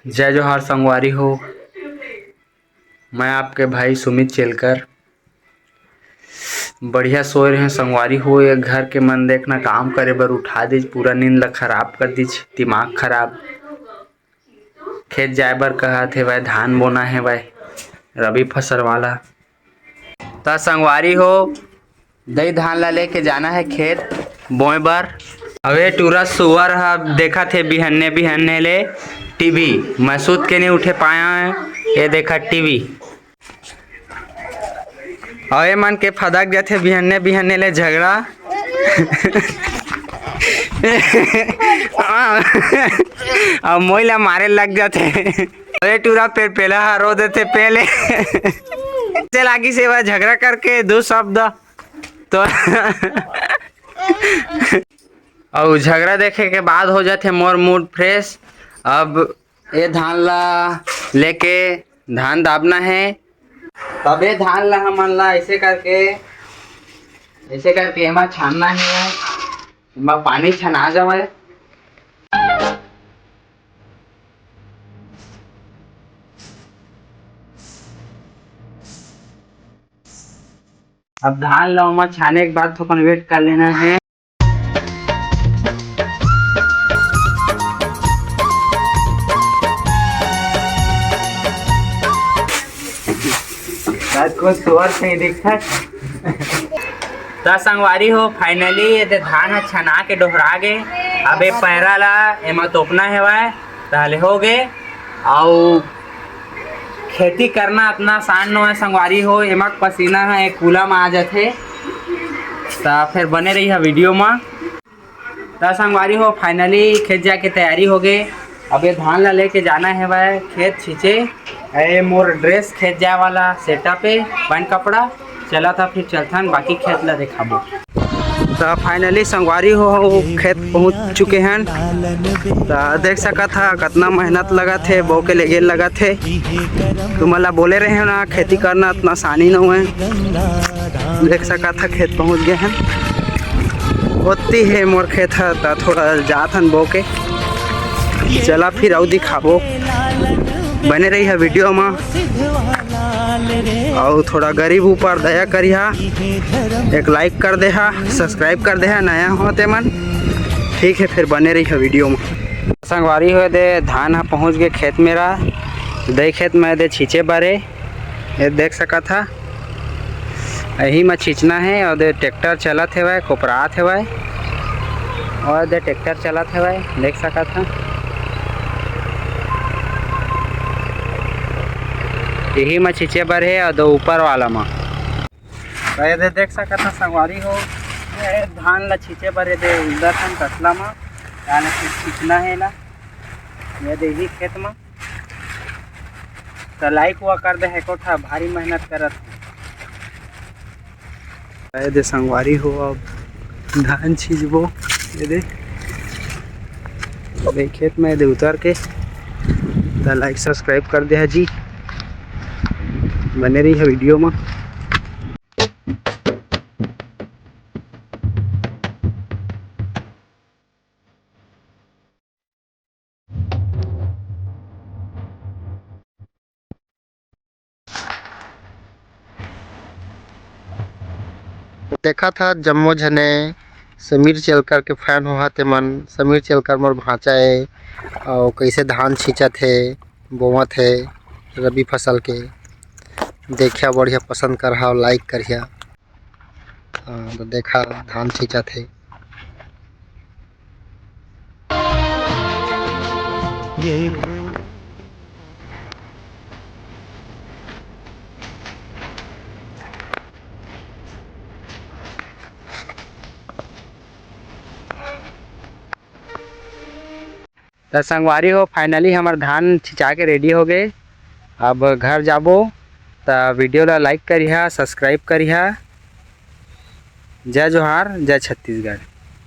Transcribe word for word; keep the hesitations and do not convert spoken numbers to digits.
जय जोहार संगवारी हो, मैं आपके भाई सुमित चेलकर। बढ़िया सोए रहे संगवारी हो, ये घर के मन देखना काम करे बर उठा दीच, पूरा नींद ला खराब कर दीच, दिमाग खराब। खेत जाए बर कहा थे भाई, धान बोना है भाई, रबी फसल वाला। त संगवारी हो, दई धान ला लेके जाना है खेत बोए बर। अबे टूरा सुअर ह देखत हे बिहन्ने बिहन्ने ले टीवी। मैं सूत के नहीं उठे पाया है, ये देखा टीवी। अउ ए मन के फदक जाथे बिहन्ने बिहन्ने ले झगड़ा। अउ मोई ला मारे लग जाथे। अरे टूरा पेड़ पेला ह रो देथे पहले। से लागी सेवा झगड़ा करके दो शब्द तो। अउ झगड़ा देखे के बाद हो जाथे मोर मूड फ्रेश। अब ये धान ला लेके धान दाबना है। तब ये धान ला हमन ला ऐसे करके, ऐसे करके एमा छानना है, एमा पानी छना जावे। अब धान ला ओमा छाने के बाद थोकन वेट कर लेना है। आज कुछ सुअर नहीं दिखता। त संगवारी हो, finally ये दे धान ह छना के डोहरा गे। अब ए पैरा ला एमा तोपना हेवय, ताहले हो गे। अउ खेती करना अतना आसान नोहय संगवारी हो, एमा पसीना ह एक कूला म आ जाथे। त फेर बने रही ह वीडियो म। त संगवारी हो, finally खेत जाके तैयारी हो गे। अब ये धान ला लेके जाना हेवय खेत छींचे। ए मोर ड्रेस खेत जाए वाला सेटअप हे, पैंट कपड़ा। चला था फिर चलथन, बाकी खेत ला देखाबो। त finally संगवारी हो, खेत पहुंच चुके हन। त देख सकत हा कतना मेहनत लगत हे, बो के लेगे लगत हे। तुमन ला बोले रहे हो ना, खेती करना अतना आसानी नोहय। देख सकत हा खेत पहुंच गे हन। ओती हे मोर खेत ह, त थोड़ा जात हन बो के। चला फिर अउ दिखाबो, बने रही है वीडियो म। अउ थोड़ा गरीब ऊपर दया करिहा, एक like कर देहा, subscribe कर देहा, नया हो ते मन। ठीक है, फिर बने रही है वीडियो म। संगवारी हो दे धान ह पहुंच गे खेत मेरा, दई खेत में दे छींचे बारे। ये देख सकत हा, यही म छींचना हे। अउ दे ट्रैक्टर चलत हेवय, कोपरात हेवय, अउ दे ट्रैक्टर चलत हेवय, देख सकत हा। यही म छींचे बर हे, अउ दो ऊपर वाला म। तो ये दे देख सकत हा संगवारी हो, ये धान ला छींचे बर ये दे उलदत हन तसला म, यानी कि छींचना हे एला, ये दे ही खेत म। त like हुआ कर दे, एको ठा भारी मेहनत करत हे। ए दे संगवारी हो, अब धान छींचबो। ये दे, ये खेत में ये दे उतर के त like subscribe कर दे जी, बने रही है वीडियो में। देखा था जम्मो झने समीर चेलकर के fan होहा ते मन। समीर चेलकर मोर भांचा ए, अउ कैसे धान छींचत हे, बोवत हे रबी फसल के। देखिया बढ़िया पसंद करहा, like करिया। हाँ, तो देखा धान छींचत हे। त संगवारी हो, finally हमर धान छिंचा के ready हो गे। अब घर जाबो, त video ला like करिहा, subscribe करिहा। जय जोहार, जय छत्तीसगढ़।